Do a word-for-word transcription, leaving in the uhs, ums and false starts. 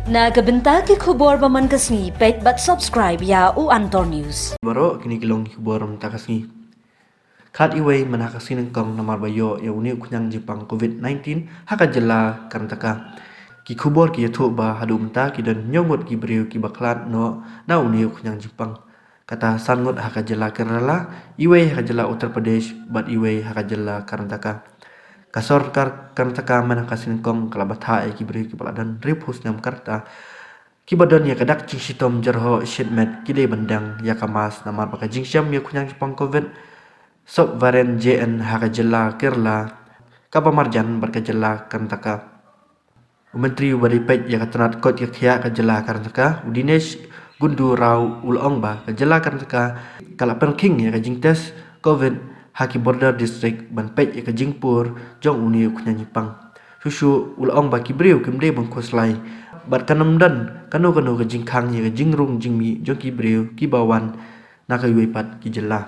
Na ka bynta ki khubor ba man ka sngi, peit bad subscribe ïa u Antor News. Baroh kine ki long ki khubor mynta ka sngi. Khat iwei man ha ka sngi nyngkong namar ba ïoh ïa une u khñiang jingpang covid nineteen ha ka jylla Karnataka. Ki khubor ki ïathuh ba haduh mynta ki don hynñiew ngut ki briew kiba khlad noh na une u khñiang jingpang. Kata san ngut ha ka jylla Kerala, iwei ha ka jylla Uttar Pradesh bad iwei ha ka jylla Karnataka. Ka sorkar Karnataka man ha ka sngi nyngkong ka la bthah ïa ki briew kiba la don hynriewphew snem ka rta kiba don ïa ka dak jingshitom jyrhoh shitmet ki dei ban deng ïa ka mask namar ba ka jingshem ïa u khñiang jingpang covid sub variant J N ha ka jylla Kerala kaba marjan bad ka jylla Karnataka. U Myntri uba dei peit ïa ka tnat koit ka khiah ka jylla Karnataka, u Dinesh Gundu Rao, u la ong ba ka jylla Karnataka ka la pynkhing ïa ka jingtest covid ha ki border district ban peit ïa ka jingpur jong une u khñiang jingpang. Shuh shuh u la ong ba ki briew kim dei ban khuslai bad kan ym don kano kano ka jingkhang ïa ka jingrung jingmih jong ki briew kiba wan na kiwei pat ki jylla.